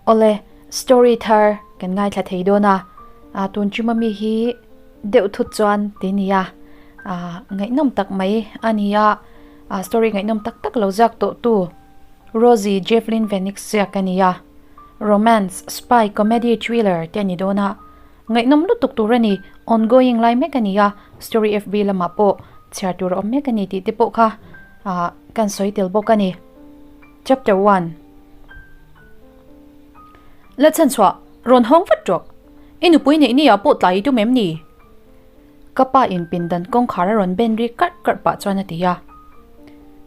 Awle, story thar kan ngaithla thei dawn a, ah tun chuma mi hi deuh thut chuan ti nia, ah ngaihnawm tak mai a ni a, ah story ngaihnawm tak tak lo ziak tawh tu Rosie Jevlin Venix ziak a ni a, romance, spy, comedy, thriller te a ni dawn a, ngaihnawm lutuk tur a ni, ongoing lai mek a ni a, story FB lamah pawh chhiar tur a awm mek a ni tih te pawh kha ah kan sawi tel bawk a ni. Chapter 1. La chhan chhuah, rawn hawng vat rawh. I nupui neih ni ah pawh tlai i tum em ni? Ka pa in pindan kawngkhar a rawn ben ri karh karh pah chuan a ti a.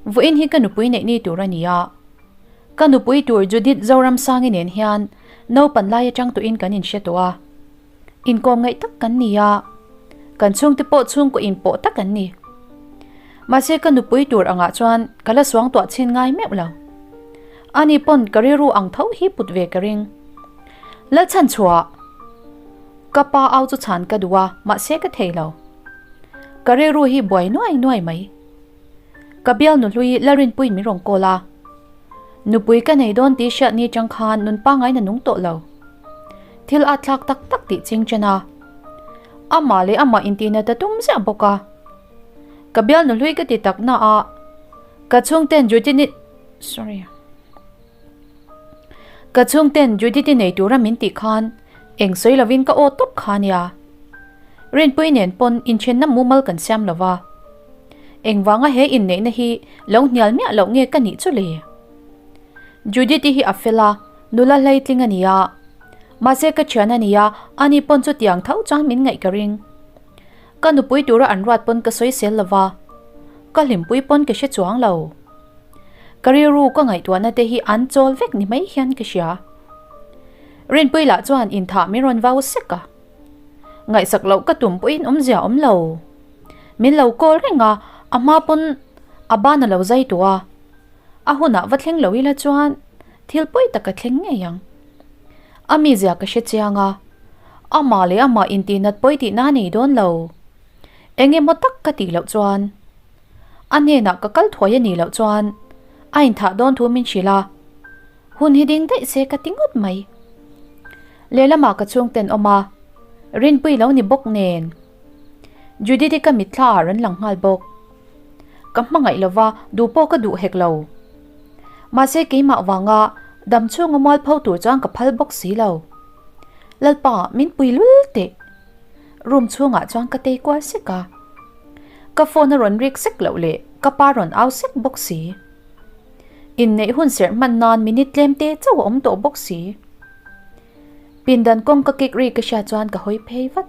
Vawiin hi ka nupui neih ni tur a ni a. Ka nupui tur Judith Zoramsangi nen hian naupan lai atang tawhin kan inhre tawh a. Inkawm ngaih tak kan ni a, kan chhungte pawh chhungkaw inpawh tak an ni. Mahse ka nupui tur angah chuan ka la suang tuah chhin ngai meuh lo. Ani pawn ka rilru ang tho hi put ve ka ring. Lalchhan chhuah! Ka pa au chu chhan ka duh a, mahse ka thei lo. Ka rilru hi buai nuai nuai mai. Ka bial nuhlui Lalrinpuiin min rawn call a. Nupui ka nei dawn tih hriat ni chang khan nun pangain a nung tawh lo. Thil a thlak tak tak tih ching chen a. Amah leh amah intihna ta tum ziah bawk a. Ka bial nuhlui ka ti tak na a, ka chhungten Judith-i sorry ka chhungten Judith-i nei tura min tih khan eng sawi lovin ka aw tawp kha nia. Rinpui nen pawn inthenna mumal kan siam lo va. Engvanga he inneihna hi lo hnial miah loh nge ka nih chu le? Judith-i hi a fel a, nula hleitling a ni a. Mahse ka thian a ni a, ani pawn chutiang tho chuan min ngaih ka ring. Ka nupui tura an ruat pawn ka sawisel lo va, ka hlimpui pawn ka hre chuang lo. Ka rilru ka ngaihtuahna te hi an chawl vek ni mai hian ka hria. Rinpui lah chuan inthah min rawn vau sek a. Ngaihsak loh ka tum pawhin awmzia awm lo. Min lo call reng a, a hma pawn a ban a lo zai tawh a. A hunah va thleng lo ila chuan thil pawi tak a thleng ngei ang. A mizia ka hre chiang a, amah leh amah intihnat pawi tihna a nei dawn lo. Eng emaw tak ka tih loh chuan a hnenah ka kal thuai a nih loh chuan a inthah dawn thu min hrilh a. Hun hi ding daih se ka ti ngawt mai. Lehlamah ka chhungten awm a, Rinpui lo ni bawk nen. Judith-i ka mitthla ah rawn lang nghal bawk. Ka hmangaih lova duh pawh ka duh hek lo. Mahse keimah vanga dam chhunga mual pho tur chuan ka phal bawk si lo. Lalpa min pui lul teh. Room chhungah chuan ka tei kual sek a. Ka phone a rawn rik sek loh leh ka pa rawn au sek bawk si. Inneih hun serh hman nan minute tlem te chauh a awm tawh bawk si. Pindan kawng ka kik ri ka hriat chuan ka hawi phei vat.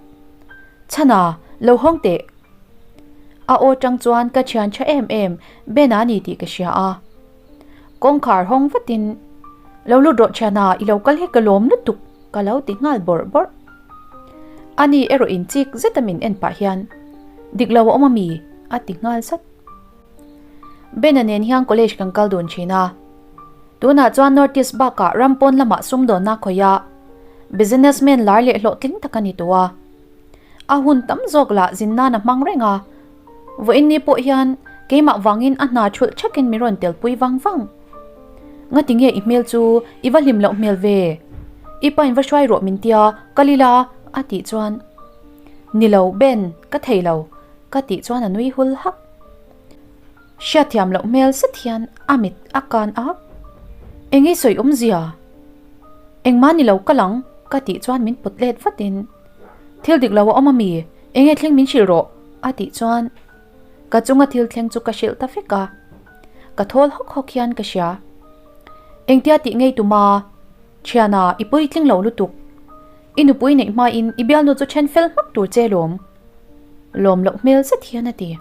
Chhana, lo hawng teh. A aw tang chuan ka thian tha em em Ben-a ni tih ka hria a. Kawngkhar hawng vatin, Lo lut rawh thiana, i lo kal hi ka lawm lutuk ka lo ti nghal bawrh bawrh. Ani erawh in chik zeta min en pah hian, Dik lo a awm ami? a ti nghal zat. Bena nen hian college kan kal dun thin a. Tunah chuan North East bakah ram pawn lamah sumdawnna khawih a, businessman lar leh hlawhtling tak a ni tawh a. A hun tam zawk lah zin nan a hmang reng a. Vawiin ni pawh hian keimah vangin a hna thulh thakin min rawn telpui vang vang. Ngati nge i hmel chu i va hlim loh hmel ve? I pain va hruai rawh min tia, kal ila a tih chuan, Ni lo Ben, ka thei lo. Ka tih chuan a nui hul hak. Hriatthiam loh hmel zet hian a mit a kan a, Eng i sawi awmzia? Engmah ni lo kal ang ka tih chuan min pawt let vatin, Thil dik lo a awm ami? Enge thleng min hrilh rawh a tih chuan ka chunga thil thleng chu ka hrilh ta vek a, ka thawl hawk hawk hian ka hria. Engtia tih ngei tuma thiana i puitling lo lutuk. I nupui neih hmain i bialnu chu then fel hmak tur che lawm. Lawm loh hmel zet hian a ti.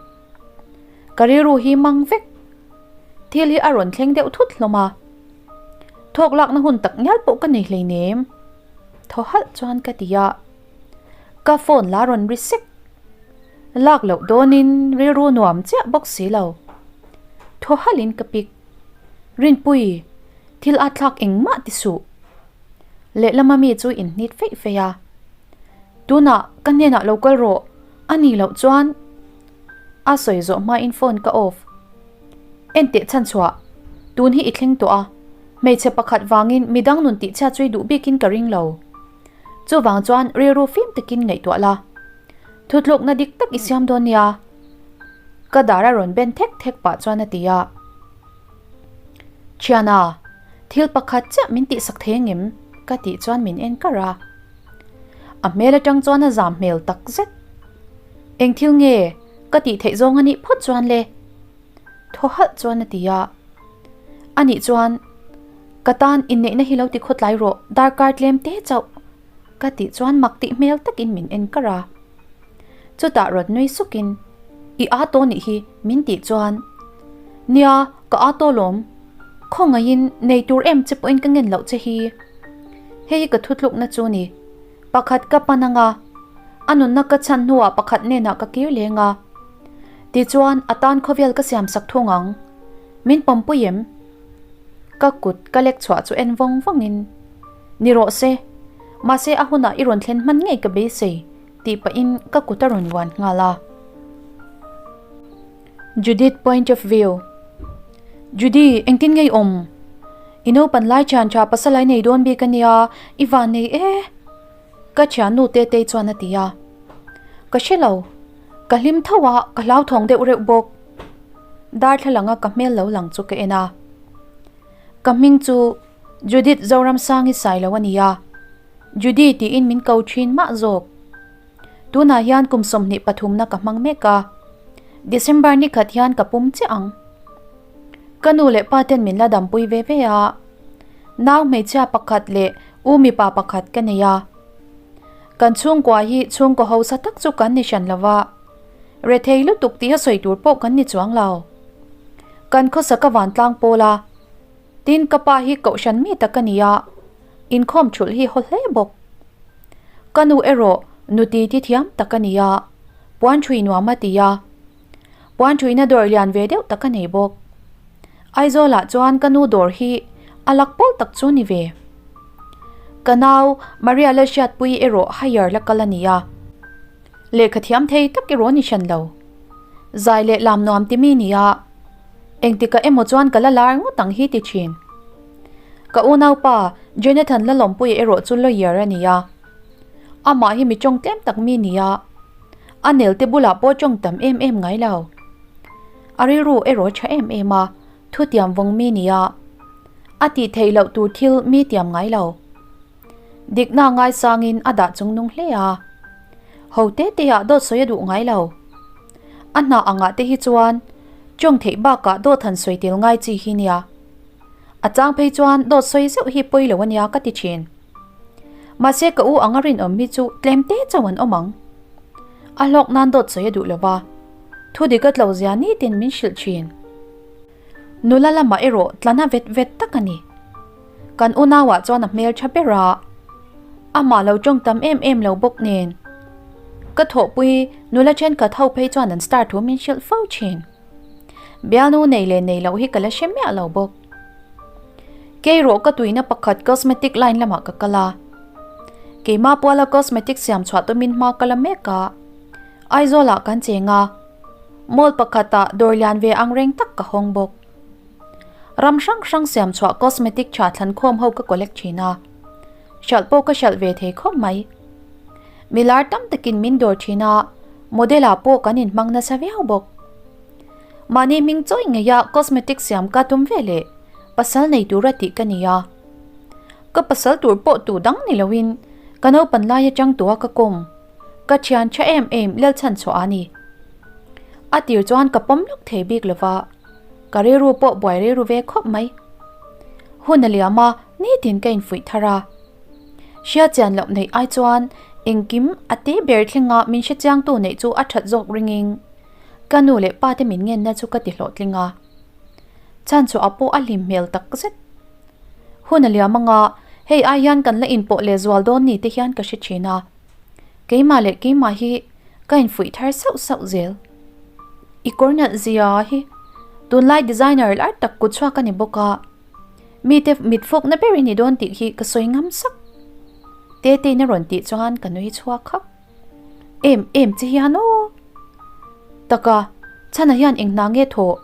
Ka rilru hi mang vek. Thil hi a rawn thleng deuh thut hlawm a. Thawk lakna hun tak ngial pawh ka nei hleinem. Thaw halh chuan ka ti a. Ka phone la rawn ri sek. Lak loh dawnin rilru nuam chiah bawk si lo. Thaw halhin ka pik. Rinpui, thil a thlak engmah ti suh. Lehlama mi chu inhnit feih feih a. Tunah ka hnenah lo kal rawh, a nih loh chuan a sawi zawh hmain phone ka off. Enteh chhan chhuah, tun hi i thleng tawh a, Hmeichhe pakhat vangin midang nun tihchhiat chu i duh bikin ka ring lo. Chuvang chuan rilru fim takin ngaihtuah la. Thutlukna dik tak i siam dawn nia. Ka dar a rawn ben thek thek pah chuan a ti a. Thiana, thil pakhat chiah min tihsak thei angem? Ka tih chuan min en kar a. A hmel atang chuan a zam hmel tak zet. Eng thil nge ka tih theih zawng a nih phawt chuan le? Thaw halh chuan a ti a. Anih chuan ka tan inneihna hi lo ti khawtlai rawh darkar tlem te chauh ka tih chuan mak tih hmel takin min en kar a. Chutah rawn nui sukin I aa tawh nih hi min tih chuan Nia ka aa tawh lawm khawngaihin nei tur em che pawhin ka ngen loh che hi. Hei hi ka thutlukna chu ni. Pakhat ka pan anga a nunna ka chhan hnuah pakhat hnenah ka kir leng a. Tichuan a tan khawvel ka siam sak thung ang. Min pawmpui em? Ka kut ka lek chhuah chu en vawng vawngin, Ni rawh se, mahse a hunah i rawn thlen hman ngei ka beisei, tih pahin ka kut a rawn vuan nghal a. Judith point of view Judy, engtin ngei awm? I naupan lai thian tha pasal ai nei dawn bik a nia, i van nei e! Ka thiannu Tetei chuan a ti a. Ka hre lo, ka hlim tho a, ka hlauthawng deuh reuh bawk. Darthlalanga ka hmel lo lang chu ka en a. Ka hming chu Judith Zoramsangi Sailo a ni a, Judy tiin min ko thin mah zawk. Tunah hian kum 23 na ka hmang mek a, December ni khat hian ka pum chiah ang. Ka nu leh pa ten min la dampui ve ve a, nau hmeichhia pakhat leh u mipa pakhat ka nei a. Kan chhungkua hi chhungkaw hausa tak chu kan ni hran lo va. Rethei lutuk tih a sawi tur pawh kan ni chuang lo. Kan khawsa ka vantlang pawl a, tin ka pa hi kohhran mi tak a ni a, inkhawm thulh hi haw hle bawk. Ka nu erawh nuti ti thiam tak a ni a, puan thui nuam a ti a, puan thuina dawr lian ve deuh tak a nei bawk. Aizawlah chuan ka nu dawr hi a lak pawl tak chu ni ve. Ka nau Maria Lalhriatpuii erawh higher la kal a ni a. Lehkha thiam thei tak erawh ni hran lo. Zai leh lam nuam ti mi nia. Engtikah emaw chuan ka la lar ngawt ang hi ti thin. Ka unaupa Jonathan Lalawmpuia erawh chu lawyer a ni a. Amah hi mi tawng tlem tak mi nia. A nel te bulah pawh tawng tam em em ngai lo. A rilru erawh tha em em a, thutiam vawng mi nia. A tih theih loh tur thil mi tiam ngai lo. Dikna ngaisangin a dah chung nung hle a. Ho te te ah dawt sawi a duh ngai lo. A hna angah te hi chuan tawng theih bakah dawt han sawi tel ngai chi hi nia. A chang phei chuan dawt sawi zeuh hi pawi lo ania ka ti thin. Mahse ka u anga rinawm hi chu tlem te chauh an awm ang. A hlawk nan dawt sawi a duh lo va, thu dik a tlo zia nitin min hrilh thin. Nula lamah erawh tlana vet vet tak a ni. Kan unauah chuan a hmel tha ber a, amah lo tawng tam em em lo bawk nen. Ka thawhpui nula thenkhat ho phei chuan an star thu min hrilh fo thin. Bialnu nei leh nei loh hi ka la hre miah lo bawk. Keirawh ka tuina pakhat cosmetic line lamah ka kal a. Keimah puala cosmetic siam chhuah tumin hma ka la mek a. Aizawlah kan cheng a. Mall pakhatah dawr lian ve ang reng tak ka hawng bawk. Ram hrang hrang siam chhuah cosmetic tha thlankhawm ho ka collect thin a. Hralh pawh ka hralh ve thei khawp mai. Milar tam takin min dawr thin a, model ah pawh kan inhmang nasa viau bawk. Mahni hming chawi ngeia cosmetic siam ka tum ve leh pasal nei tura tih ka ni a. Ka pasal tur pawh tu dang ni loin ka naupan lai atang tua ka kawm. Ka thian tha em em Lalchhan chhuah a ni. A tir chuan ka pawm lawk thei bik lova, ka rilru pawh buai rilru ve khawp mai. Hun a liam a, nitin ka infuih thar a. Hria chian loh neih ai chuan engkim a te ber thlenga min hre chiangtu neih chu a that zawk ringin ka nu leh pa te min ngenna chu ka ti hlawhtling a. Chhan chhuah pawh a hlim hmel takzet. Hun a liam anga hei ai hian kan la inpawh leh zual dawn ni te hian ka hre thin a. Keimah leh keimah hi ka infuih thar sauh sauh zel. I kawr nalh zia hi tunlai designer lar tak kut chhuak a ni bawk a, mite mit fawkna ber i ni dawn tih hi ka sawi ngam sak. Tetei'n a rawn tih chuan ka nui chhuak hak. Em em che hian aw! Taka, chhanah hian eng hna nge thawh?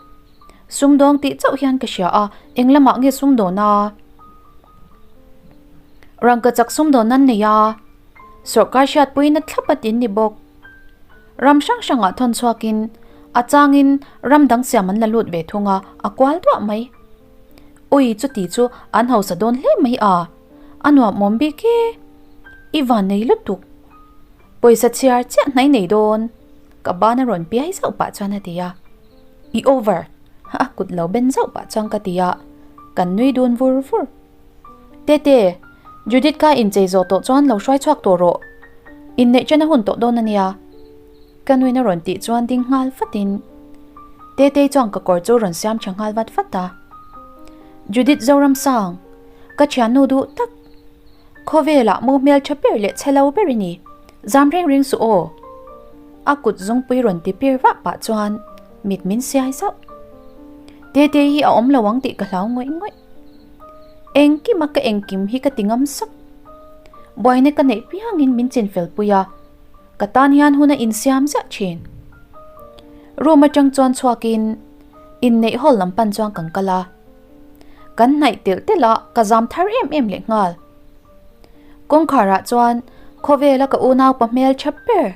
Sumdawng tih chauh hian ka hria a, eng lamah nge sumdawn a? Rangkachak sumdawn an nei a, sawrkar hriatpuiin a thlap a tin ni bawk. Ram hrang hrangah thawn chhuakin a changin ram dang siam an la lut ve thung a, a kual duah mai. Ui chuti chu an hausa dawn hle mai a, a nuamawm bik e. I van nei lutuk. Pawisa chhiar chiah hnai nei dawn. Ka ban a rawn piai zauh pah chuan a ti a. I over. A kut lo ben zauh pah chuan ka ti a, kan nui dun vur vur. Tete, Judith kha inchei zawh tawh chuan lo hruai chhuak tawh rawh. Inneih chen a hun tawh dawn a nia. Ka nuin a rawn tih chuan ding nghal vatin Tetei chuan ka kawr chu rawn siam tha nghal vat vat a. Judith Zoramsang, ka thiannu duh tak. Khawvelah mu hmel tha ber leh chhe lo ber i ni. Zam reng reng suh aw. A kut zungpui rawn ti pir vah pah chuan mit min siai zauh. Tetei hi a awm lo ang tih ka hlau ngawih ngawih. Engkim a ka engkim hi ka ti ngam sak. Buaina ka neih piangin min chinfel pui a, ka tan hian hun a insiam ziah thin. Room atang chuan chhuakin inneih hall lam pan chuan kan kal a. Kan hnaih telh telh a, ka zam thar em em leh nghal. Kawngkharah chuan khawvela ka unaupa hmel tha ber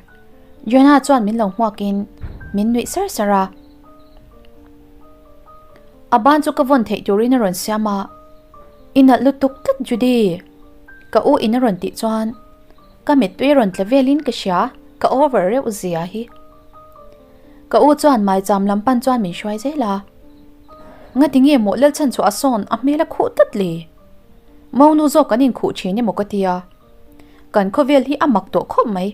Jonah chuan min lo hmuakin min nuih sar sar a. A ban chu ka vawn theih turin a rawn siam a, I nalh lutuk tlat Judy! Ka u in a rawn tih chuan ka mittui a rawn tla velin ka hria, ka over reuh zia hi. Ka u chuan maicham lam pan chuan min hruai zel a, Ngati nge maw Lalchhan chu a sawn a hmel a khuh tlat le? Monu zawk kan inkhuh thin emaw ka tia, kan khawvel hi a mak tawh khawp mai.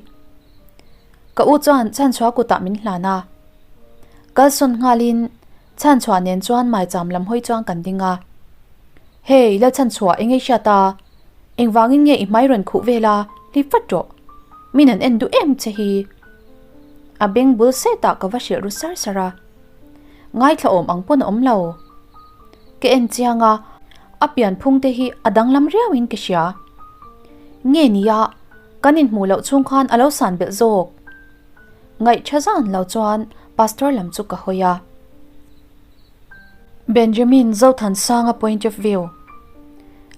Ka u chuan chhanchhuah kutah min hlan a. Kalsawn nghalin chhanchhuah nen chuan maicham lam hawi chuan kan ding a. Hey, Lalchhanchhuah eng ei hriat a? Engvangin nge i hmai rawn khuh vel a, hlip vat rawh. Min an en duh em che hi. A beng bul setah ka va hrilh ru sar sar a. Ngaithla awm ang pawn a awm lo. Ka en chiang a, a pianphung te hi a danglam riauin ka hria. Nge nia, kan inhmuh loh chhung khan a lo san belh zawk. Ngaih tha zan lo chuan Pastor lam chu ka hawi a. Benjamin Zothansanga point of view.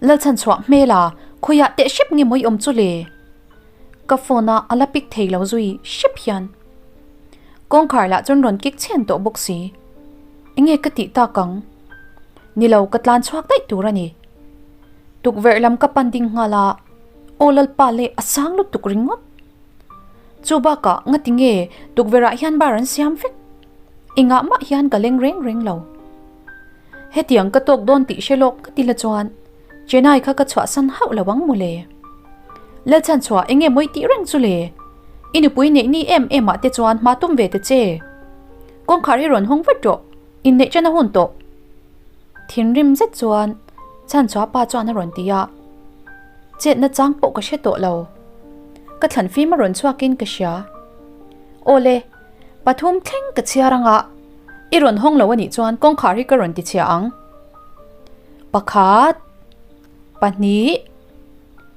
Lalchhanchhuah hmel a, khawiah teh hrep nge maw i awm chu le? Ka phone a a la pick thei lo zui hrep hian. Kawngkhar lah chuan rawn kik chhen tawh bawk si. Enge ka tih tak ang? Ni lo ka tlan chhuak daih tur a ni. Tukverh lam ka pan ding nghal a, aw Lalpa leh a sang lutuk ringawt. Chu bakah ngati nge tukverhah hian bar an siam vek? Engah mah hian ka leng reng reng lo. Hetiang ka tawk dawn tih hre lawk ka ti la chuan Chennai kha ka chhuahsan hauh lo ang mawle. Lalchhanchhuah enge mawi tih reng chu le? I nupui neih ni em em ah te chuan hma tum ve ta che. Kawngkhar hi rawn hawng vat rawh, inneih ṭan a hun tawh. Thinrim zet chuan Chhanchhuah pa chuan a rawn ti a, chetna chang pawh ka hre tawh lo. Ka thlan fim a rawn chhuakin ka hria. Awle, pathum thleng ka chhiar anga i rawn hawng lo anih chuan kawngkhar hi ka rawn ti chhia ang. Pakhat, pahnih,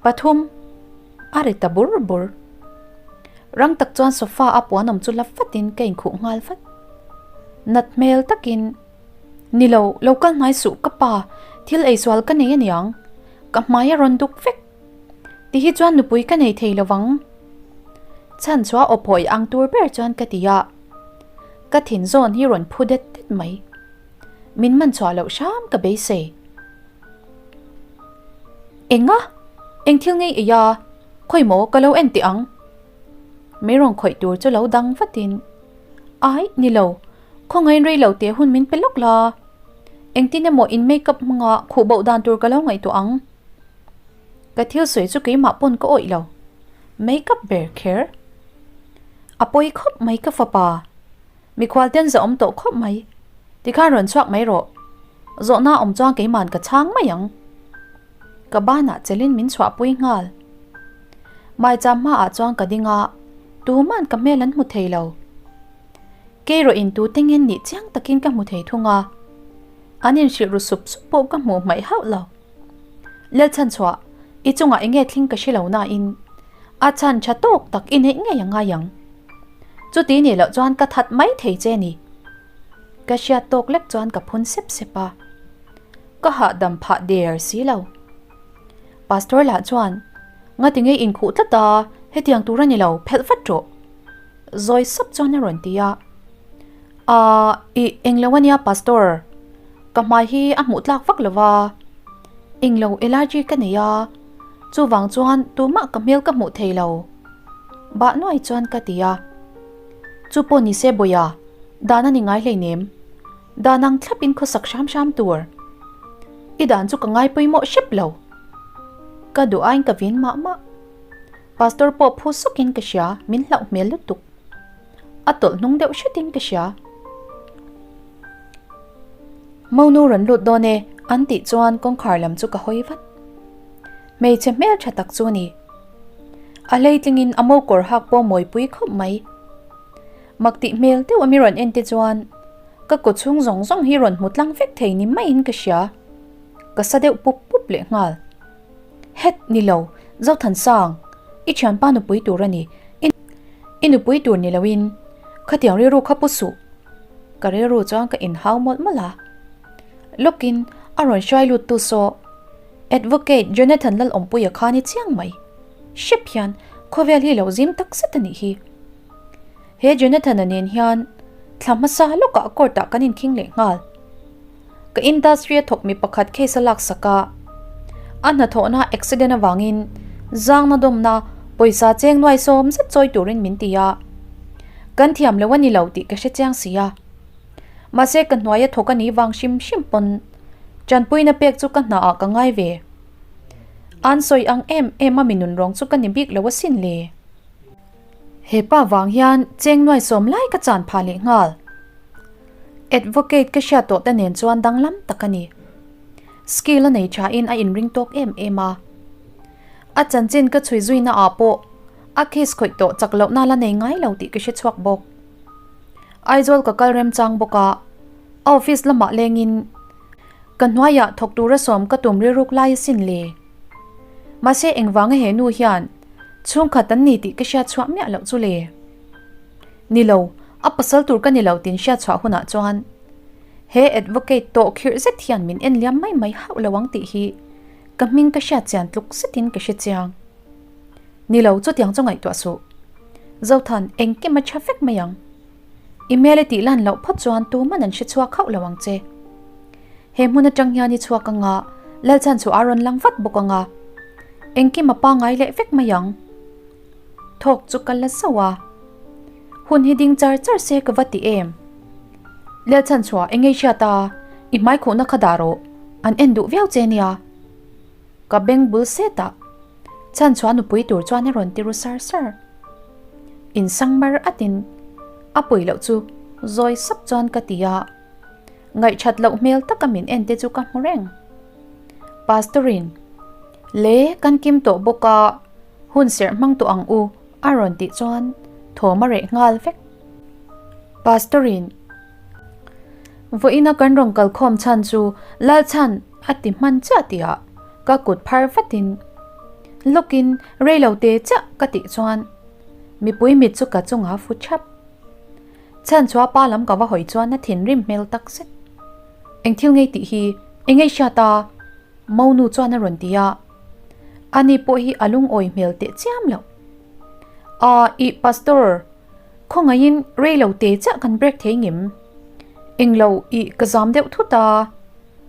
pathum a ri ta bur bur. Rang tak chuan sofa a puan awm chu la fatin ka inkhuh nghal vat. Nat hmel takin. Ni lo, lo kal hnai suh ka pa, thil eisual ka nei aniang. Ka hmai a rawn duk vek. Ti hi chuan nupui ka nei thei lovang. Chhan chu a aw phawi ang tur ber chuan ka ti a. Ka thin zawn hi rawn phu det det mai. Min man chhuah loh hram ka beisei. Enga? Eng thil ngei ei a? Khawi maw ka lo en teh ang. Mei rawn khawih tur chu lo dang vatin. Ai, ni lo. Khawngaiin rei lo teh hun min pe lawk la. Engtin emaw in make up hmanga khuh boh dan tur ka lo ngaihtuah ang. Ka thil sawi chu keimah pawn ka awih lo. Make up ber kher. A pawi khawp mai ka fapa. Mikhual ten za awm tawh khawp mai. Tikhan rawn chhuak mai rawh. Zawhna awm chuan keiman ka chhang mai ang. Ka banah chelin min chhuahpui nghal. Maicham hmaah chuan ka ding a, tuman ka hmel an hmu thei lo. Kei rawh in tute ngen nih chiang takin ka hmu thei thung a, an inhrilh ru sup sup pawh ka hmuh hmaih hauh lo. Lalchhanchhuah, i chungah enge thling ka hre lo nain a chhan tha tawk tak i neih ngei a ngai ang. Chuti nih loh chuan ka that mai thei che ni. Ka hriat tawk lek chuan ka phun sep sep a, ka hahdam phah der si lo. Pastor lah chuan, Ngatinge inkhuh tlat a, hetiang tur a ni lo, phelh vat rawh. Zawi sap chuan a rawn ti a. Aaa, ih, englo a nia Pastor, ka hmai hi a hmuh tlak vak lo va, englo allergy ka nei a, chuvang chuan tumah ka hmel ka hmuh thei lo. Bah nuai chuan ka ti a. Chu pawh ni se Bawia, dan a ni ngai hleinem. Dan ang thlapin khawsak hram hram tur. I dan chu ka ngai pawimawh hrep lo. Ka duh aiin ka vin mah mah. Pastor pawh phu sukin ka hria, min hlauh hmel lutuk. A tawlh hnung deuh hretin ka hria. Monu rawn lut dawn e an tih chuan kawngkhar lam chu ka hawi vat. Hmeichhe hmel tha tak chu a ni. A hleitlingin a mo kawr hak pawh mawipui khawp mai. Mak tih hmel deuh a mi rawn en te chuan ka kaw chhung zawng zawng hi rawn hmu tlang vek thei ni maiin ka hria. Ka sa deuh pup pup leh nghal. Het ni lo, Zothansang, i thianpa nupui tur a ni. I nupui tur ni loin khatiang rilru kha pu suh. Ka rilru chuan ka inhau mawlh mawlh a. Lawkin a rawn hruai lut tu saw Advocate Jonathan Lalawmpuia kha ni chiang mai. Hrep hian khawvel hi lo zim tak zet a nih hi. He Jonathan-a nen hian thla hmasa lawkah court-ah kan inkhing leh nghal. Ka industry a thawk mi pakhat case a laksak a, a hnathawhna accident avangin zangna dawmna pawisa cheng nuai sawm zet chawi turin min ti a. Kan thiam lo a ni lo tih ka hre chiang si a. Mahse ka hnuaia thawk a nih vang hrim hrim pawn tanpuina pek chu ka hnaah ka ngai ve. An sawi ang em em a mi nunrawng chu ka ni bik lo asin le. He pa vang hian cheng nuai sawm lai ka chan phah leh nghal. Advocate ka hriat tawh te nen chuan danglam tak a ni. Skill a nei tha in a inring tawk em em a. A chanchin ka chhui zui na ah pawh a case khawih tawh chak loh na la nei ngai lo tih ka hre chhuak bawk. Aizawl ka kal remchang bawk a, a office lamah leng in ka hnuaiah thawk tura sawm ka tum rilruk lai asin le. Mahse engvanga he nu hian Chhungkhat an ni tih ka hriat chhuah miah loh chu le. Ni lo, a pasal tur ka ni lo tin hriat chhuah hunah chuan he advocate tawh khirh zet hian min en liam mai mai hauh lo ang tih hi ka hming ka hriat chian tluk zetin ka hre chiang. Ni lo, chutiang chu ngaihtuah suh. Zothan, engkim a tha vek mai ang. I hmel i tih lan loh phawt chuan tuman an hre chhuak hauh lo ang che. He hmun atang hian i chhuak anga, Lalchhan chu a rawn lang vat bawk anga, engkim a pangai leh vek mai ang. Thawk chu ka la zauh a, hun hi ding char char se ka va ti em. Lalchhan chhuah eng ei hriat a, i hmaikhuhna kha dah rawh, an en duh viau che nia. Ka beng bul set a, chhan chhuah nupui tur chuan a rawn ti ru sar sar. Insang mar atin a pui loh chu zawi sap chuan ka ti a, Ngaihthat loh hmel taka min en te chu ka hmu reng. Pastor-in, Le, kan kim tawh bawk a, hun serh hmang tawh ang u, a rawn tih chuan thawm a reh nghal vek. Pastor-in, Vawiina kan rawn kal khawm chhan chu Lalchhan a ti hman chiah tihah ka kut phar vatin, Lawkin rei lo te chiah ka tih chuan mipui mit chu ka chungah fu thap. Chhan chhuah pa lam ka va hawi chuan a thinrim hmel tak zet. Eng thil ngei tih hi eng ei hriat a? Monu chuan a rawn ti a. Ani pawh hi a lungawi hmel teh chiam loh. Aa ih Pastor, khawngaihin rei lo te chiah kan break thei ngem? Englo ih ka zam deuh thut a,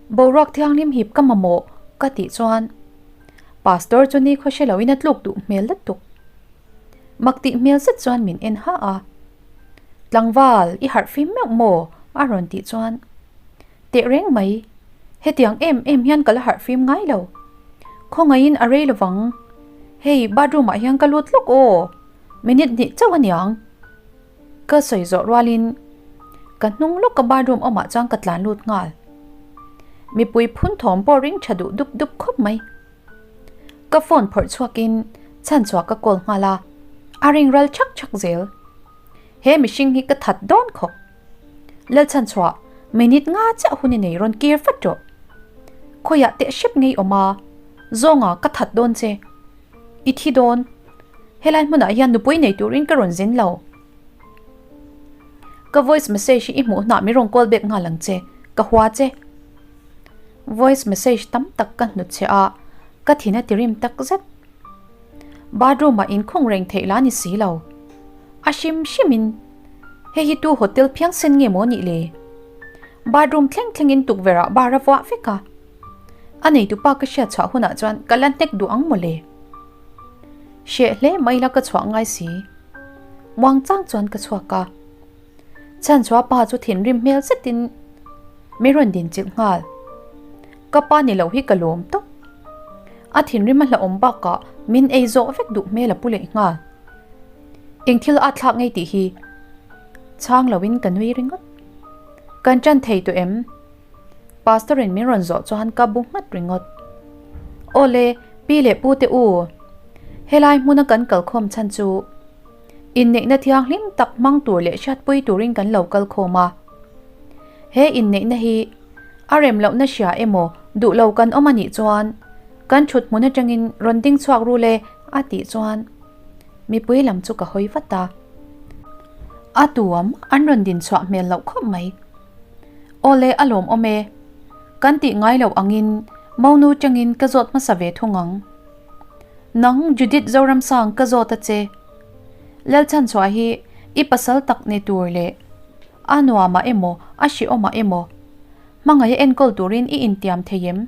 boruak thianghlim hip ka mamawh ka tih chuan Pastor chu ni khaw hre loin a tluk duh hmel lutuk. Mak tih hmel zet chuan min en ha a. Tlangval, i harh fim meuh maw? a rawn tih chuan teh reng mai. Hetiang em em hian ka la harh fim ngai lo. Khawngaihin a rei lovang. Hei, bathroom ah hian ka lut lawk aw. Minute hnih chauh a niang. Ka sawi zawh rualin ka hnung lawka bathroom awmah chuan ka tlan lut nghal. Mipui phun thawm pawh ring tha duh dup dup khawp mai. Ka phone phawrh chhuakin chhan chhuah ka call nghal a, a ring ral chhak chhak zel. He mihring hi ka that dawn khawp. Lal chhan chhuah minute nga chiah hun i nei rawn kir vat rawh. Khawiah teh hrep ngei awm a, zawnga ka that dawn che. I thi dawn. Helai hmunah hian nupui nei turin ka rawn zin lo. Ka voice message hi i hmuh hnah min rawn call back nghal ang che, ka hua che. Voice message tam tak ka hnutchhe a. Ka thin a tirim takzet. Bathroom ah inkhung reng theih la ni si lo. A hrim hrim in hei hi tu hotel phiangsen nge maw nih le? Bathroom thleng thleng in tukverh ah bar a vuah vek a. A neitupa ka hriat chhuah hunah chuan ka la hnek duh ang maw le? Hreh hle mai la ka chhuah ngai si. Muang chang chuan ka chhuak a. Chhanchhuah pa chu thinrim hmel zetin min rawn din chilh nghal. Ka pa ni lo hi ka lawm tawp. A thinrim a hlauhawm bakah min ei zawh vek duh hmel a pu leh nghal. Eng thil a thlak ngei tih hi chhang loin ka nui ringawt. Kan ṭan thei tawh em? Pastor in min rawn zawh chuan ka bu nghat ringawt. Awle, pi leh pu te u, helai hmuna kan kalkhawm chhan chu Inneihna thianghlim tak hmang tur leh hriatpui turin kan lo kal khawm a. He inneihna hi a rem lohna hria emaw duh lo kan awm a nih chuan kan thut hmun atangin rawn ding chhuak ru le a tih chuan mipui lam chu ka hawi vat a. A tuam an rawn din chhuah hmel loh khawp mai. Awle a lawmawm e. Kan tih ngai loh angin monu tangin ka zawt hmasa ve thung ang. Nang Judith Zoramsang ka zawt a che. Lalchhanchhuah hi i pasal tak ni tur leh a nuamah emaw a hrehawmah emaw hmangaih a enkawl turin i intiam thei em?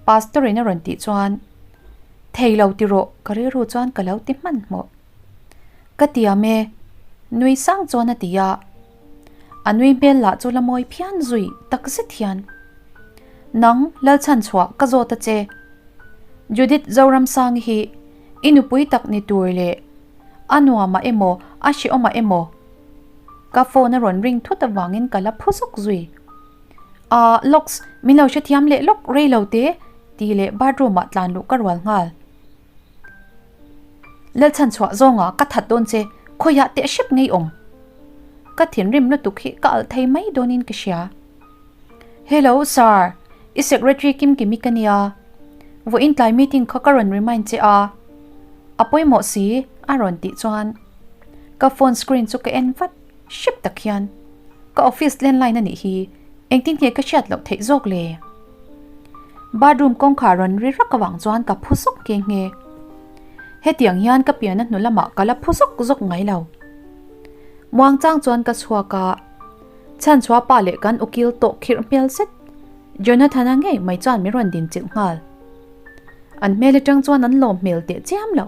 Pastor in a rawn tih chuan Thei lo ti rawh ka rilru chuan ka lo ti hmanhmawh. Ka tiam e nui sang chuan a ti a. A nui hmel lah chu la mawi phian zui tak zet hian, Nang Lalchhanchhuah ka zawt a che. Judith Zoramsangi hi i nupui tak ni tur leh a nuamah emaw a hrehawmah emaw ka phone a rawn ring thut avangin ka la phu zawk zui. Ahh lawks, min lo hrethiam leh lawk rei lo te tih leh bathroom ah tlan luh ka rual nghal. Lalchhanchhuah zawnga ka that dawn che, khawiah teh hrep ngei awm. Ka thinrim lutuk hi ka alh thei mai dawnin ka hria. Hello sir, i secretary Kimkimi ka nia. Vawiin tlai meeting kha ka rawn remind che a. A pawimawh si a rawn tih chuan ka phone screen chu ka en vat hrep tak hian. Ka office landline a nih hi, engtin nge ka hriat loh theih zawk le? Bathroom kawngkhar rawn ri rak avang chuan ka phu zawk nghe nghe. Hetiang hian ka pian a hnu lamah ka la phu zawk zawk ngai lo. Muang chang chuan ka chhuak a, chhanchhuah pa leh kan ukil tawh khirh hmel zet Jonathan-a ngei mai chuan min rawn din chilh nghal. An hmel atang chuan an lawm hmel teh chiam lo.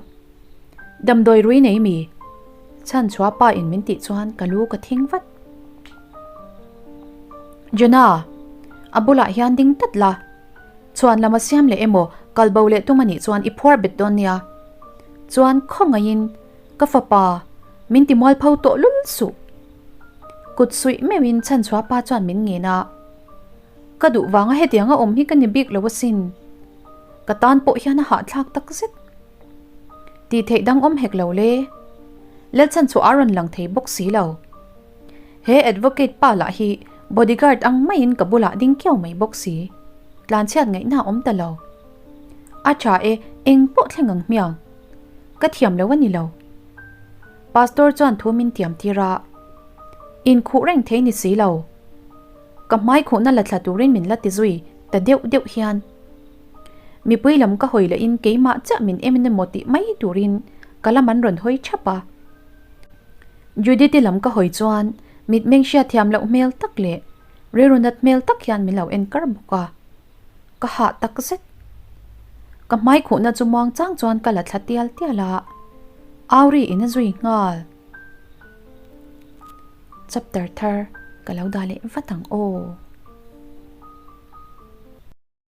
Damdawi rui nei mi? Chhanchhuah pa in min tih chuan ka lu ka thing vat. Jonah, a bulah hian ding tlat la. Chhuan lam a siam leh emaw kal bo leh tum a nih chuan i phuar bet dawn nia. Chuan khawngaihin ka fapa min ti mual pho tawh lul suh. Kut suih meuhin chhanchhuah pa chuan min ngen a. Ka duh vanga hetiang a awm hi ka ni bik lo asin. Ka tan pawh hian a hahthlak takzet. Tih theih dang awm hek lo le. Lalchhanchhuah a rawn lang thei bawk si lo. He advocate pa lah hi bodyguard ang maiin ka bulah ding kiau mai bawk si. Tlanchhiat ngaihna a awm ta lo. A tha e, eng pawh thleng ang hmiang. Ka thiam lo a ni lo. Pastor chuan thu min tiam tir a. Inkhuh reng thei ni si lo. Ka hmai khuhna la thla turin min la ti zui ta deuh deuh hian. Mipui lam ka hawi lahin keimah chiah min em emaw tih mai turin ka lam an rawn hawi thap a. Judith-i lam ka hawi chuan mitmeng hriatthiam loh hmel tak leh rilru nat hmel tak hian min lo en kar bawk a, ka hah tak zet. Ka hmai khuhna chu muang chang chuan ka la thla tial tial a, Auri in a zui nghal. Chapter thar ka lo dah leh vat ang aw.